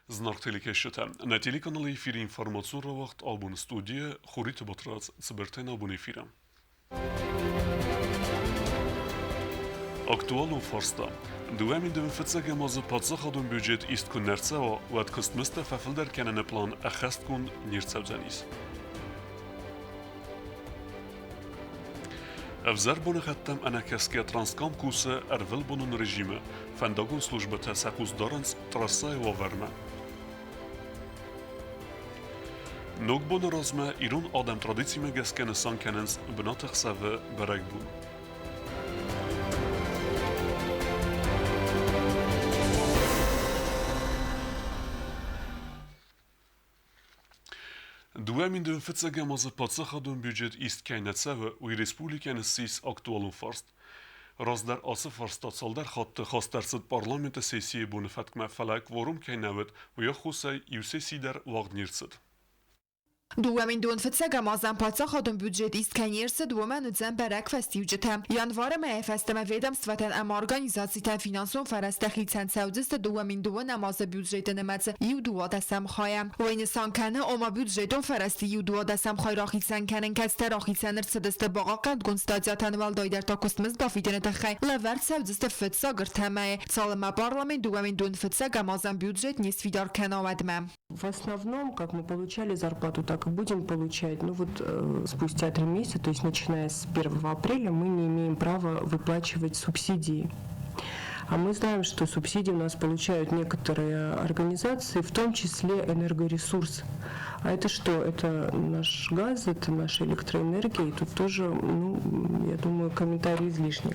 Зынаргъ телекӕсджытӕ, нӕ телеканалы эфиры информацион рауагъд абоны студийы Хуриты Батрадз цыбыртӕй нӕ абоны эфиры. Актуалон фарста. 2005 азы паддзахадон бюджет ист куы не рцӕуа, уӕд куыстмыздтӕ фӕфылдӕр кӕныны план ӕххӕстгонд не рцӕудзӕнис. Ӕвзӕр боныгъӕдтӕм ӕнӕкӕсгӕ Транскам кусы ӕрвылбонон режимы, фӕндагон службӕтӕ сӕ хъус дарынц трассӕйы уавӕрмӕ. Ногбоны размӕ ирон адӕм традицимӕ гӕсгӕ нысан кӕнынц бынатӕхсӕвы бӕрӕгбон. 2005 азы паддзахадон бюджет ист кӕй нӕ цӕуы, уый республикӕйӕн ссис актуалон фарст. Раздӕр ацы фарста цалдӕр хатты хаст ӕрцыд парламенты сессийы боны фӕткмӕ, фӕлӕ кворум кӕй нӕ уыд, уый аххосӕй иу сесси дӕр уагъд не рцыд. 2000 фыццӕгӕм азӕн паддзахадон бюджет ист кӕй не рцыд, уымӕн уыдзӕн бӕрӕг фӕстиуджытӕ. Январы мӕйӕ фӕстӕмӕ ведомствотӕн ӕмӕ организацитӕн финансон фӕрӕзтӕ хицӕн цӕудзысты 2002 азы бюджеты нымӕцы иу дыууадӕсӕм хайӕ. Уый нысан кӕны, ома бюджетон фӕрӕзты иу дыууадӕсӕм хай рахицӕн кӕнын кӕцытӕ рахицӕн ӕрцыдысты бахъахъхъӕдгонд статьятӕн, уӕлдайдӕр та куыстмызд бафидыны тыххӕй, лӕвӕрд цӕудзысты фыццаг ӕртӕ мӕйы, цалынмӕ парламент 2002 фыццӕгӕм азӕн бюджет не сфидар кӕна, уӕдмӕ. В основном, как мы получали зарплату, так и будем получать. Ну вот спустя 3 месяца, то есть начиная с 1 апреля, мы не имеем права выплачивать субсидии. А мы знаем, что субсидии у нас получают некоторые организации, в том числе энергоресурс. А это что? Это наш газ, это наша электроэнергия. И тут тоже, ну, я думаю, комментарии излишни,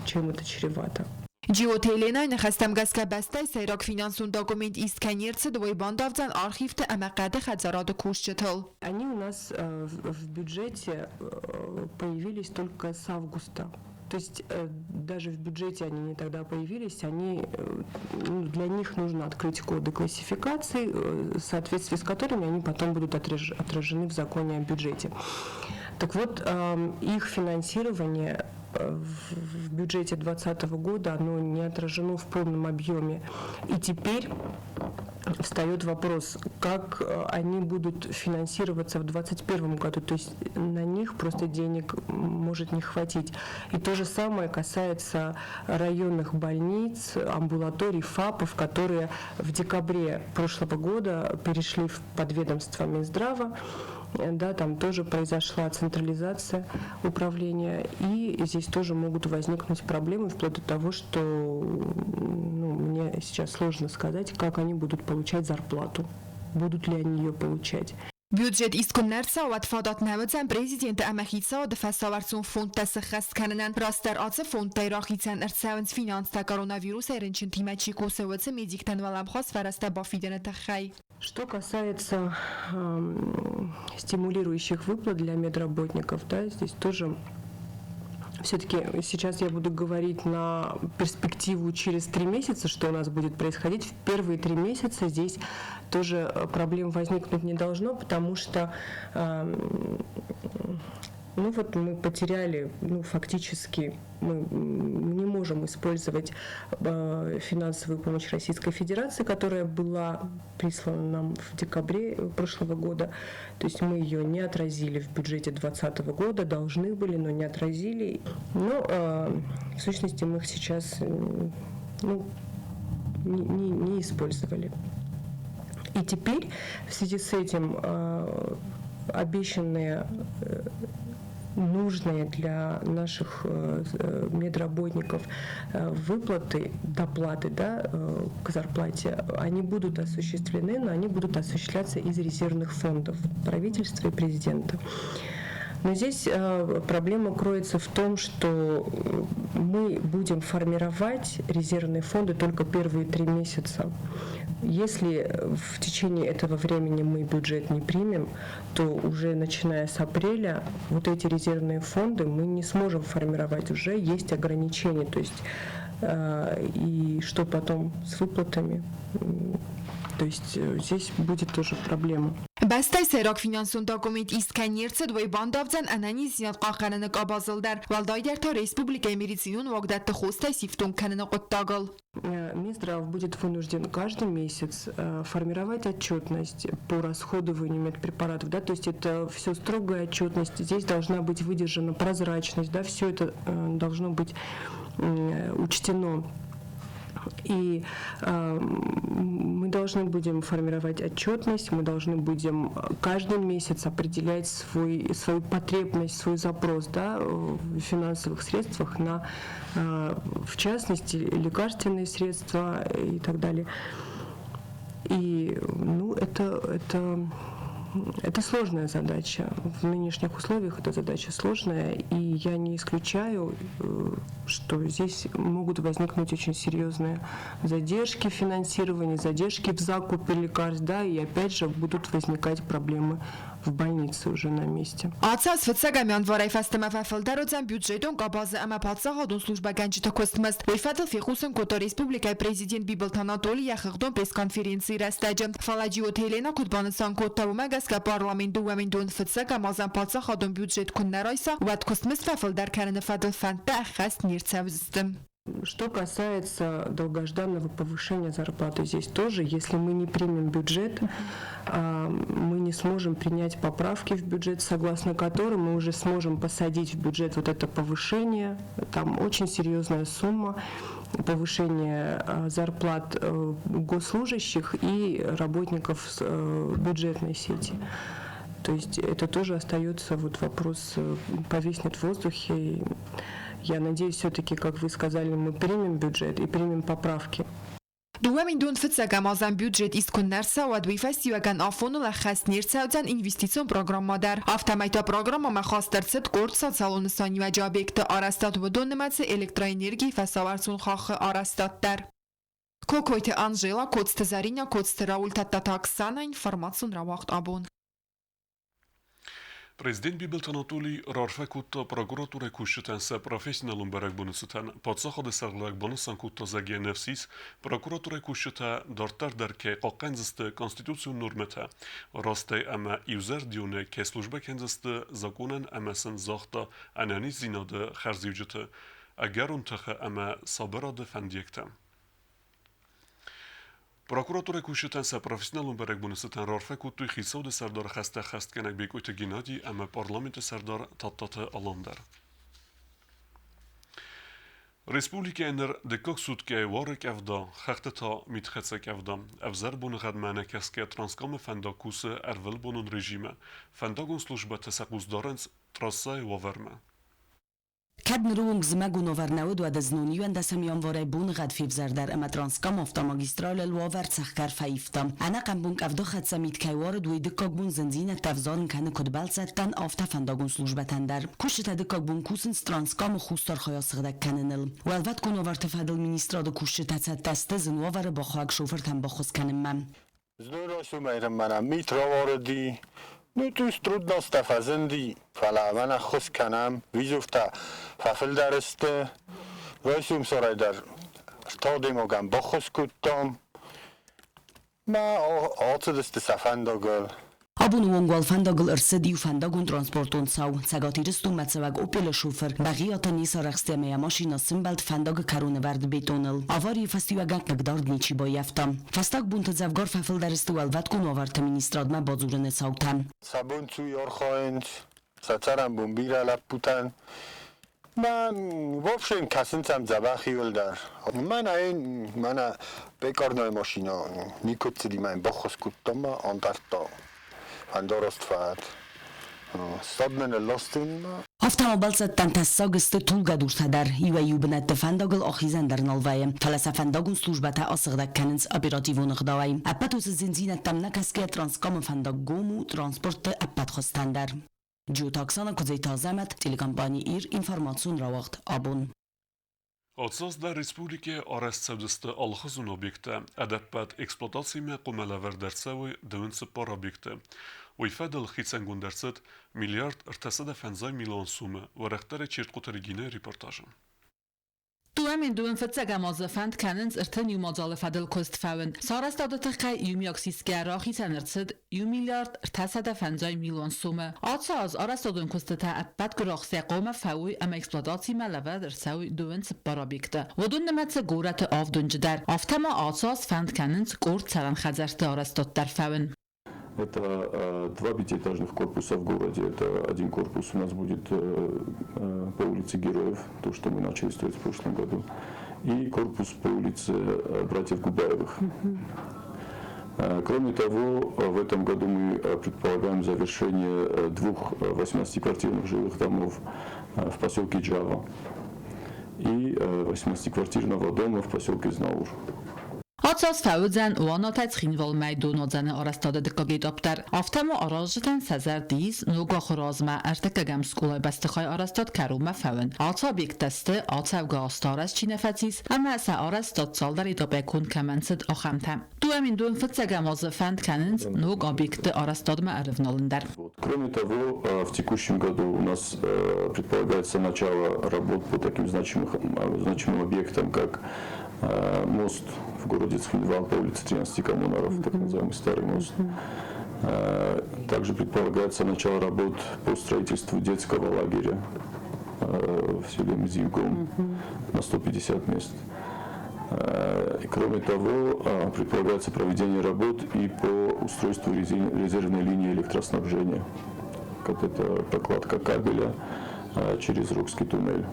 чем это чревато. Джиоты Еленайы ныхӕстӕм гӕсгӕ бӕстӕйы сӕйраг финансон документ ист кӕй не рцыд, уый бандавдзӕн архивты ӕмӕ хъӕды хӕдзарады кусджытыл. Они у нас в бюджете появились только с августа. То есть даже в бюджете они не тогда появились, они, ну, для них нужно открыть коды классификации, в соответствии с которыми они потом будут отражены в законе о бюджете. Так вот, их финансирование в бюджете 2020 года оно не отражено в полном объеме. И теперь встает вопрос, как они будут финансироваться в 2021 году. То есть на них просто денег может не хватить. И то же самое касается районных больниц, амбулаторий, ФАПов, которые в декабре прошлого года перешли в подведомство Минздрава. Да, там тоже произошла централизация управления, и здесь тоже могут возникнуть проблемы, вплоть до того, что, ну, мне сейчас сложно сказать, как они будут получать зарплату, будут ли они ее получать. Бюджет ист куы нӕ рцӕуа, уӕд фадат нӕ уыдзӕн президенты ӕмӕ хицауады фӕсауӕрцон фондтӕ сыххӕст кӕнынӕн. Растдӕр ацы фондтӕй рахицӕн ӕрцӕуынц финанстӕ коронавирусӕй рынчынтимӕ чи кусы, уыцы медиктӕн уӕлӕмхас фӕрӕзтӕ бафидыны тыххӕй. Что касается стимулирующих выплат для медработников, да, здесь тоже все-таки сейчас я буду говорить на перспективу через 3 месяца, что у нас будет происходить. В первые 3 месяца здесь тоже проблем возникнуть не должно, потому что ну вот мы потеряли, ну фактически мы не можем использовать финансовую помощь Российской Федерации, которая была прислана нам в декабре прошлого года. То есть мы ее не отразили в бюджете 2020 года, должны были, но не отразили. Но в сущности мы их сейчас, ну, не использовали. И теперь в связи с этим обещанные нужные для наших медработников выплаты, доплаты, да, к зарплате, они будут осуществлены, но они будут осуществляться из резервных фондов правительства и президента. Но здесь проблема кроется в том, что мы будем формировать резервные фонды только первые 3 месяца. Если в течение этого времени мы бюджет не примем, то уже начиная с апреля вот эти резервные фонды мы не сможем формировать, уже есть ограничения. То есть и что потом с выплатами? То есть здесь будет тоже проблема. Бӕстӕйы сӕйраг финансон документ ист кӕй не рцыд, уый бандавдзӕн ӕнӕниздзинад хъахъхъӕныны къабазыл дӕр, уӕлдайдӕр та республикӕйы медицинон уагдӕтты хостӕй сифтонг кӕныны хъуыддагыл. Минздрав будет вынужден каждый месяц формировать отчетность по расходованию медпрепаратов. Да, то есть это все строгая отчетность, здесь должна быть выдержана прозрачность, да, все это должно быть учтено. И мы должны будем формировать отчетность, мы должны будем каждый месяц определять свою потребность, свой запрос, да, в финансовых средствах на, в частности, лекарственные средства и так далее. И, ну, это сложная задача. В нынешних условиях эта задача сложная, и я не исключаю, что здесь могут возникнуть очень серьезные задержки в финансировании, задержки в закупе лекарств, да, и опять же будут возникать проблемы в больнице уже на месте. Ацы аз фыццӕгӕм январӕй фӕстӕмӕ фӕфылдӕр уыдзӕн бюджетон къабазы ӕмӕ паддзахадон службӕгӕнджыты куыстмызд. Уый фӕдыл фехъусын кодта республикӕйы президент Бибылты Анатоли йӕ хыгъдон пресс-конференцийы рӕстӕджы. Фӕлӕ Джиоты Еленӕ куыд банысан кодта, уымӕ гӕсгӕ парламент 2 000 фыццӕгӕм азӕн паддзахадон бюджет куы нӕ райса, уӕд куыстмызд фӕфылдӕр кӕныны фӕдыл фӕндтӕ ӕххӕст не рцӕудзысты. Что касается долгожданного повышения зарплаты, здесь тоже, если мы не примем бюджет, мы не сможем принять поправки в бюджет, согласно которым мы уже сможем посадить в бюджет вот это повышение. Там очень серьезная сумма повышения зарплат госслужащих и работников бюджетной сети. То есть это тоже остается вот вопрос повиснет в воздухе. И я надеюсь, все-таки, как вы сказали, мы примем бюджет и примем поправки. 2001 азӕн бюджет ист куы нӕ рцӕуа, уӕд уый фӕстиуӕгӕн афоныл ӕххӕст не рцӕудзӕн инвестицион программӕ дӕр. Афтӕмӕй та программӕмӕ хаст ӕрцыд къорд социалон нысаниуӕджы объекты арӕзтад, уыдон нымӕцы электроэнергийы фӕсауӕрцон хаххы арӕзтад дӕр. Кокойты Анжела, Коцты Заринӕ, Коцты Рауль, Тадтаты Оксана, информацион рауагъд «Абон». Президент Бибылты Анатолий раарфӕ кодта прокуратурӕйы кусджытӕн сӕ профессионалон бӕрӕгбоны цытӕн. Паддзахады сӕргълӕууӕг банысан кодта, зӕгъгӕ, ныфс ис, прокуратурӕйы кусджытӕ дарддӕр дӕр кӕй хъахъхъӕндзысты конституцион нормӕтӕ, растӕй ӕмӕ иузӕрдионӕй кӕй службӕ кӕндзысты закъонӕн ӕмӕ сын загъта ӕнӕниздзинады хӕрзиуджыты, ӕгӕрон тыхы ӕмӕ сабырады фӕндиӕгтӕ. Прокуратурӕйы кусджытӕн сӕ профессионалон бӕрӕгбоны цытӕн раарфӕ кодтой хицауады сӕрдары хӕстӕ ӕххӕстгӕнӕг Бекъойты Геннадий ӕмӕ парламенты сӕрдар Тадтаты Алан дӕр. Республикӕйы ныр дыккаг суткӕйы уары къӕвда, хӕхты та митхӕццӕ къӕвда. Ӕвзӕр боныгъӕдмӕ ӕнӕкӕсгӕ Транскамы фӕндаг кусы ӕрвылбонон режимы. Фӕндагон службӕтӕ сӕ хъус дарынц трассӕйы уавӕрмӕ. Кӕд ныры онг зымӕгон уавӕр нӕ уыд, уӕд знон 11 январӕй боныгъӕд февзӕрдӕр ӕмӕ Транскам автомагистралыл уавӕр цӕхгӕр фӕивта. Ӕнӕхъӕн бон къӕвдахӕццӕ мит кӕй уарыд, уый дыккаг бон зындзинӕдтӕ ӕвзарын кӕны куыд бӕлццӕттӕн, афтӕ фӕндагон службӕтӕн дӕр. Кусджытӕ дыккаг бон кусынц Транскамы хуссар хайа сыгъдӕг кӕныныл. Уӕлвӕткон уавӕрты фӕдыл министрады кусджытӕ цӕттӕ сты зын уавӕры бахауӕг шофыртӕн баххуыс кӕнынмӕ. Знон райсомӕй мӕнӕ мит рауарыди. Ну, то есть трудностьтӕ фӕзынди, фӕлӕ мӕнӕ ӕххуыс кӕнӕм, вызовтӕ фӕфылдӕр сты. Райсом сӕрӕй дӕр ӕртӕ адӕймагӕн баххуыс кодтам. Мӕ ацыдысты сӕ фӕндагыл. Абоны онг уал фӕндагыл ӕрцыд иу фӕндагон транспортон цау. Цӕгат Ирыстонмӕ цӕуӕг «Опелы» шофыр Бӕгъиаты не сарӕхст ӕмӕ йӕ машинӕ сымбӕлд фӕндагы кӕроны вӕрд бетоныл. Аварийы фӕстиуӕгӕн хъыгдард ничи баййӕфта. Фӕстаг бонты дзӕвгар фӕфылдӕр сты уӕлвӕткон уавӕрты министрадмӕ бадзурыны цаутӕ. Сӕ бон цу архайынц, сӕ цӕрӕнбон бирӕ лӕппутӕн. Мӕ в общем кӕсынц ӕм дзӕбӕх иуылдӕр. Мӕнӕ мӕнӕ пекарная машина никуыд цыди, мӕ йын баххуыс кодтам ӕмӕ андардта. Фӕндараст фӕд. Садмӕ нылластон. Афтӕ ма бӕлццӕттӕн тӕссаг сты тулгӕдуртӕ дӕр. Иуӕй-иу бынӕтты фӕндагыл ахизӕн дӕр нал вӕййы. Фӕлӕ сӕ фӕндагон службӕтӕ асыгъдӕг кӕнынц оперативон ӕгъдауӕй. Ӕппӕт уыцы зындзинӕдтӕм нӕ кӕсгӕйӕ Транскамы фӕндаг гом у транспорты ӕппӕт хуызтӕн дӕр. Джиоты Оксана, Куыдзойты Азӕмӕт, телекомпани «Ир», информацион рауагъд «Абон». Ацы аз дӕр республикӕйы арӕзт цӕудзысты алыхуызон объекттӕ. Ӕдӕппӕт эксплуатацимӕ хъуамӕ лӕвӕрд ӕрцӕуой 24 объекты. Уый фӕдыл хицӕнгонд ӕрцыд миллиард 350 миллион суммы, уӕрӕхдӕрӕй Чертхъоты Регинӕйы репортажы. Дыууӕ 2025-ӕм азы фӕнд кӕнынц 31 мадзалы фӕдыл куыст фӕуын. Сӕ арӕзтады тыххӕй иумиаг сисгӕ рахицӕн ӕрцыд 1 миллиард 350 милуан сомы. Ацы аз арӕзтадон куыстытӕ ӕппӕт гуырахстӕй хъуамӕ фӕуой ӕмӕ эксплуатацимӕ лӕвӕрд ӕрцӕуой дыууын цыппар объекты. Уыдон нымӕцы горӕты авд уынджы дӕр. Афтӕ ма ацы аз фӕнд кӕнынц къорд цӕрӕн хӕдзӕртты арӕзтад дӕр фӕуын. Это два пятиэтажных корпуса в городе. Это один корпус у нас будет по улице Героев, то, что мы начали строить в прошлом году, и корпус по улице братьев Губаевых. Кроме того, в этом году мы предполагаем завершение двух 18-квартирных жилых домов в поселке Джава и 18-квартирного дома в поселке Знаур. Ацы аз фӕуыдзӕн Уанатӕй Цхинвалмӕ донуадзӕны арӕзтады дыккаг этап дӕр. Афтӕ ма аразджытӕн сӕ зӕрды ис ног ахуыры азмӕ ӕртыккӕгӕм скъолайы бӕстыхайы арӕзтад кӕронмӕ фӕуын. Ацы объекттӕ сты, ацӕугӕ азты арӕзт чи нӕ фӕцис ӕмӕ сӕ арӕзтад цалдӕр этапӕй конд кӕмӕн цыд, ахӕмтӕ. 2025-ӕм азы фӕнд кӕнынц ног объектты арӕзтадмӕ ӕрывналын дӕр. Кроме того, в текущем году у нас предполагается начало работ по таким значимым объектам, как мост в городе Цхинвал по улице 13 Коммунаров, так называемый Старый мост. Также предполагается начало работ по строительству детского лагеря в селе Мзивгом на 150 мест. И кроме того, предполагается проведение работ и по устройству резервной линии электроснабжения, как это прокладка кабеля через Рокский туннель.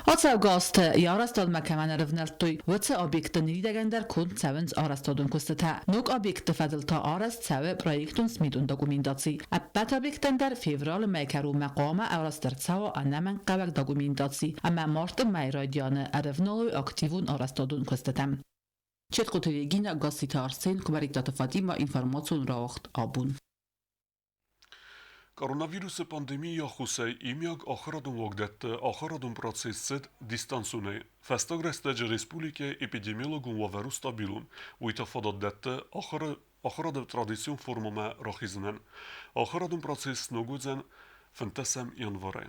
Ацӕугӕ азты йӕ арӕзтадмӕ кӕмӕн ӕрывнӕлдтой, уыцы объектты ныридӕгӕн дӕр конд цӕуынц арӕзтадон куыстытӕ. Ног объектты фӕдыл та арӕзт цӕуы проектон-сметон документаци. Ӕппӕт объекттӕн дӕр февралы мӕйы кӕронмӕ хъуамӕ арӕзт ӕрцӕуа ӕнӕмӕнгхъӕуӕг документаци ӕмӕ марты мӕйы райдианы ӕрӕвналой активон арӕзтадон куыстытӕм. Четкъоты Регина, Гасситы Арсен, Куымӕридтаты Фатимӕ, информацион рауагъд абон. Коронавирусы пандемийы аххосӕй иумиаг ахуырадон уагдӕтты ахуырадон процесс цыд дистанционӕй. Фӕстаг рӕстӕджы республикӕйы эпидемиологон уавӕр у стабилон. Уый та фадат дӕтты ахуырады традицион формӕмӕ рахизынӕн. Ахуырадон процесс сног уыдзӕн 15 январӕй.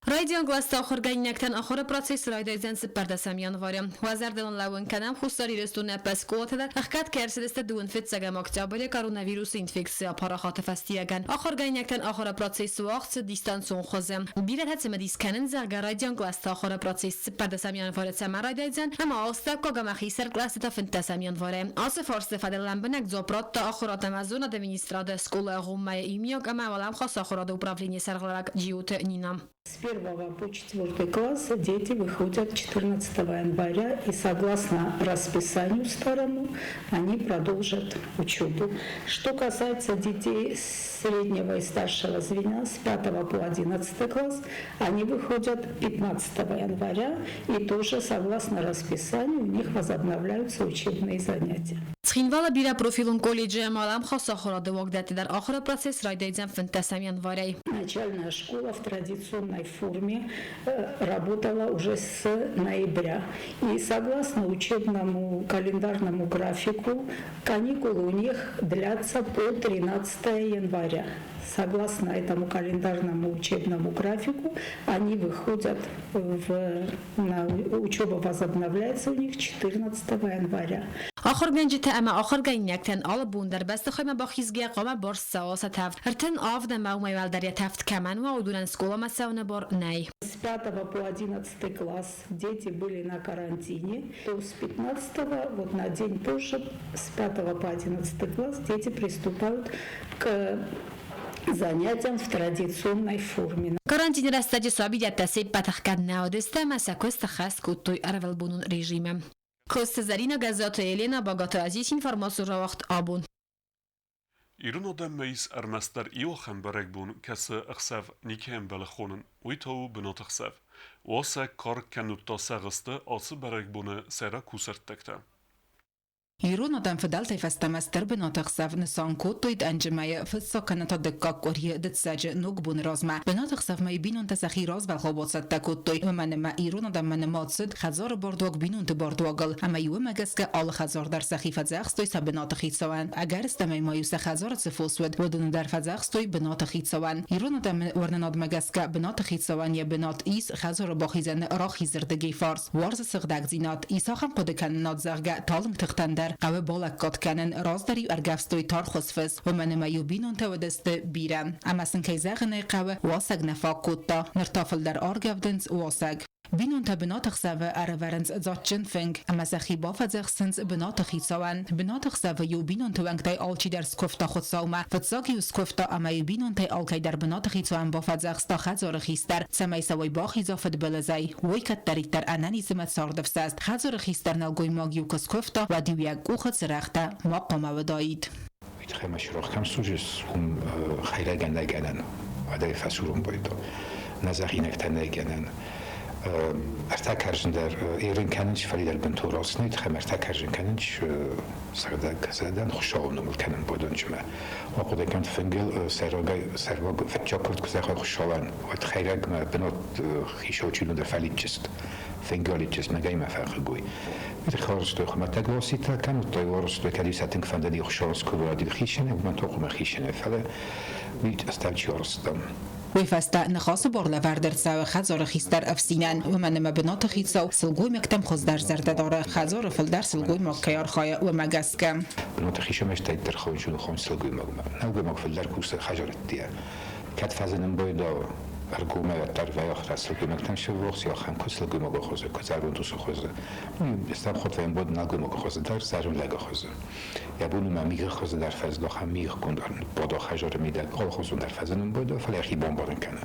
Райдиан кълӕсты ахуыргӕнинӕгтӕн ахуыры процесс райдайдзӕн 14 январы. Уӕ зӕрдыл ын лӕууын кӕнӕм, Хуссар Ирыстоны ӕппӕт скъолатӕ дӕр ӕхгӕд кӕй ӕрцыдысты дыууын фыццӕгӕм октябры коронавирусы инфекцийы апарахаты фӕстиуӕгӕн. Ахуыргӕнинӕгтӕн ахуыры процесс уагъд цыд дистанцион хуызы. Бирӕтӕ цымыдис кӕнынц, зӕгъгӕ, райдиан кълӕсты ахуыры процесс 14 январы цӕмӕн райдайдзӕн ӕмӕ астӕуккаг ӕмӕ хистӕр кълӕсты та 15 январы. Ацы фарсты фӕдыл лӕмбынӕг дзуапп радта ахуырад ӕмӕ зонады министрады скъолайы агъоммӕйы иумиаг ӕмӕ уӕлӕмхас ахуырады управленийы сӕргълӕууӕг Джиоты Нина. С первого по четвертый класс дети выходят 14 января, и согласно расписанию старому они продолжат учебу. Что касается детей среднего и старшего звена с 5 по 11 класс, они выходят 15 января, и тоже согласно расписанию у них возобновляются учебные занятия. Цхинвалы бирӕпрофилон колледжы ӕмӕ уӕлӕмхас ахуырады уагдӕтты дӕр ахуыры процесс райдайдзӕн 15 январӕй. Начальная школа в традиционной форме работала уже с ноября. И согласно учебному календарному графику, каникулы у них длятся по 13 января. Согласно этому календарному учебному графику, они выходят на учеба возобновляется у них 14 января. Ахуыргӕнджытӕ ӕмӕ ахуыргӕнинӕгтӕн алы бон дӕр бӕстыхаймӕ бахизгӕйӕ хъуамӕ барст цӕуа сӕ тӕвд. 37 ӕмӕ уымӕй уӕлдӕр йӕ тӕвд кӕмӕн уа, уыдонӕн скъоламӕ цӕуыны бар нӕй. С 5 по 11 класс дети были на карантине, то с 15 вот на день позже, с 5 по 11 класс дети приступают к занятиям в традиционной форме. Карантины рӕстӕджы сабидӕттӕ се ппӕт ӕхгӕд нӕ уыдысты ӕмӕ сӕ куыст ӕххӕст кодтой ӕрвылбонон режимы. Коцты Зӕринӕ, Гӕззаты Елена, Багаты Азиз, информацион рауагъд абон. Ирон адӕммӕ ис ӕрмӕстдӕр иу ахӕм бӕрӕгбон, кӕцы ӕхсӕв никӕй ӕмбӕлы хонын, уый та у бынатыхсӕв. Уасӕг карк кӕннод та сӕгъысты ацы бӕрӕгбоны сӕйраг кусӕрттӕгтӕ. Ирон адӕм фыдӕлтӕй фӕстӕмӕ стыр бынатӕхсӕв нысан кодтой тъӕнджы мӕйы фыццаг кӕнӕ та дыккаг къуырийы дыццӕджы Ногбоны размӕ. Бынатӕхсӕвмӕ бинонтӕ сӕхи развӕлгъау бацӕттӕ кодтой, уымӕн ӕмӕ ирон адӕммӕ нымад цыд хӕдзары бардуаг бинонты бардуагыл, ӕмӕ уымӕ гӕсгӕ алы хӕдзар дӕр сӕхи фӕдзӕхстой сӕ бынаты хицауӕн. Ӕгӕрыстӕмӕй ма-иу сӕ хӕдзары цы фос уыд, уыдоны дӕр фӕдзӕхстой бынаты хицауӕн. Ирон адӕмы уырнынадмӕ гӕсгӕ бынаты хицауӕн йӕ бынат ис хӕдзары бахизӕны рахизырдыгӕй фарс. Уарзы сыгъдӕгдзинад, ис ахӕм хъуыдыкӕнынад, зӕгъгӕ, талынг тыхтӕн дӕр хъӕуы балӕггад кӕнын, раздӕр-иу ӕргӕвстой тархъус фыс, уымӕн ӕмӕ-иу бинонтӕ уыдысты бирӕ. Ӕмӕ сын, кӕй зӕгъын ӕй хъӕуы, уасӕг нӕ фаг кодта, ныр та фылдӕр аргӕвдынц уасӕг. Бинонтӕ бынатыхсӕвы ӕрӕвӕрынц дзаджджын фынг ӕмӕ сӕхи бафӕдзӕхсынц бынаты хицауӕн. Бынатыхсӕвы-иу бинонты уӕнгтӕй алчидӕр скуывта Хуыцаумӕ, фыццаг-иу скуывта ӕмӕ-иу бинонтӕй алкӕйдӕр бынаты хицауӕн бафӕдзӕхста хӕдзары хистӕр, цӕмӕй сӕ уый бахиза фыдбылызӕй. Уый кӕддӕриддӕр ӕнӕнизимӕ цардӕфсӕст. Хӕдзары хистӕр нӕлгоймаг-иу куы скуывта, уӕд-иу йӕ къухы цырӕгътӕ ма хъуамӕ уыдаид. Уый тыххӕй ма сирох кӕм служыс, уым хӕйрӕгӕн нӕй гӕнӕн, уӕдӕй фӕсурын байдта. Нӕ зӕгъинӕгтӕ нӕй гӕнӕн. Ӕртӕ кӕрзын дӕр ерын кӕнынц, фӕлӕ дӕр бынтон раст нӕй, тыххӕй ӕртӕ кӕрзын кӕнынц сыгъдӕг зӕдӕн Хуыцауы номыл кӕнын бодончымӕ. Ахъуыды кӕнт фынгыл сӕйрагӕй сӕрваг фыццаг куырд куы зӕгъа Хуыцауӕн, уӕд хӕйрӕгмӕ бынат хицау чи дӕр фӕлидджыст, фынгӕлидджыст мӕгӕймӕ фӕхъыг уый. Хорзтой хуымӕтӕг лоситӕ кӕнудтой, уарзтой, кӕд сӕ тынг фӕндыди Хуыцауы скувӕд хицӕнӕй, уымӕн тохъумӕ хицӕнӕй, фӕлӕ уый ӕстӕм чи уарзта. Уый фӕстӕ Ныхасы бар лӕвӕрд ӕрцӕуы хӕдзары хистӕр ӕфсинӕн, уымӕн ӕмӕ бынаты хицау сылгоймӕгтӕм хуыздӕр зӕрдӕ дары, хӕдзары фылдӕр сылгоймаг кӕй архайы, уымӕ гӕсгӕ. Бынаты хицӕн стӕйддӕр хончын сылгоймагмӕ. Нӕлгоймаг фылдӕр кусы хӕдзӕртты. Кӕд фӕзынын байдауы, ӕргомӕй ӕддӕр вӕййы сылгоймӕгтӕн сыввахс, ахӕм куы сылгоймагы хуызы, куы зӕронд усы хуызы. Стӕм хотвӕн бод нӕлгоймагы хуызы дӕр, зӕронд лӕгы хуызы. Йӕ бон у мӕ мигъы хуызы дӕр фӕздоха, мигъгонд бодо хӕдзары мидӕг колхозон дӕр фӕзынын байдауы, фӕлӕ йӕхи бамбарын кӕны.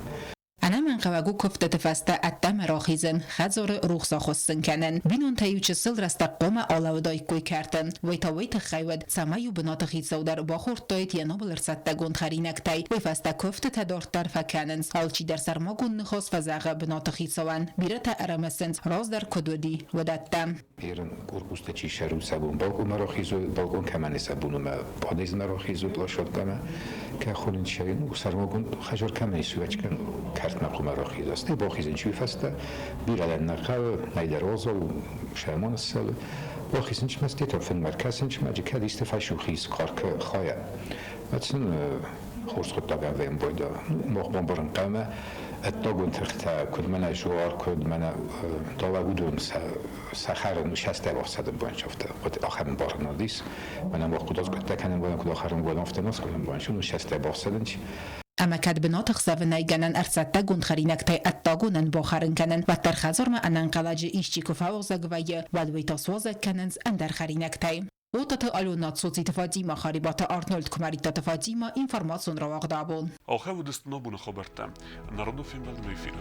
Ӕнӕмӕнгхъӕуӕг у куывдтыты фӕстӕ ӕддӕмӕ рахизын, хӕдзары рухс ахуыссын кӕнын. Бинонтӕ-иу чысыл рӕстӕг хъуамӕ алӕуыдаиккой кӕрты. Уый та уый тыххӕй уыд, цӕмӕй-иу бынаты хицау дӕр бахордтаид йӕ номыл ӕрцӕттӕгонд хӕринӕгтӕй. Уый фӕстӕ куывдтытӕ дарддӕр фӕкӕнынц. Алчидӕр сӕрмагонд ныхас фӕзӕгъы бынаты хицауӕн. Бирӕтӕ ӕрымысынц, раздӕр куыд уыди, уыдӕттӕ. Ерын корпустӕ чи сӕру сӕ бон балкъонмӕ рахизой, балкъон кӕмӕн сӕ бон ӕмӕ подъездмӕ рахизой площадкӕмӕ, кӕ хонын чайын, сӕрмагонд хӕдзар кӕмӕн ис, уӕчкӕн кӕртмӕ хъуамӕ рахиза. Стӕй бахизын чи фӕстӕ, бирӕ нӕ хъӕуы, нӕйдӕр озол, сӕмон ссӕуы. Бахизын чмӕ стетӕ фынмӕ кӕсын чмӕ, кӕд исты фӕсухис къаркы хайа. Уӕд сын хорз хъуыддаг ӕвӕйын бойда. Мах бамбарын хъӕмӕ, ӕддагон тыхтӕ, куыд мӕнӕ зуар, куыд мӕнӕ далӕг уыдон сӕ хӕрын сӕстӕ бахсадын банчафтӕ. Куыд ахӕм барын ис, мӕнӕ мах куыд азгӕттӕ кӕнӕм, куыд ахӕрын афтӕ нас кӕнӕм банчун, сӕстӕ бахсадын. Ӕмӕ кӕд бынаты хсӕвы нӕй гӕнӕн ӕрцӕттӕгонд хӕринӕгтӕй ӕддагонӕн бахӕрын кӕнын, уӕддӕр хӕдзармӕ ӕнӕнхъӕлӕджы исчи куы фӕуазӕг вӕййы, уӕд уый та суазӕг кӕнынц ӕндӕр хӕринӕгтӕй. Отаты Алена, Цоциты Фатима, Харибаты Арнольд, Куымӕридтаты Фатима, информацион рауагъд абон. Ахӕм уыдысты ногбоны хабӕрттӕ. Народон фембӕлды эфиры.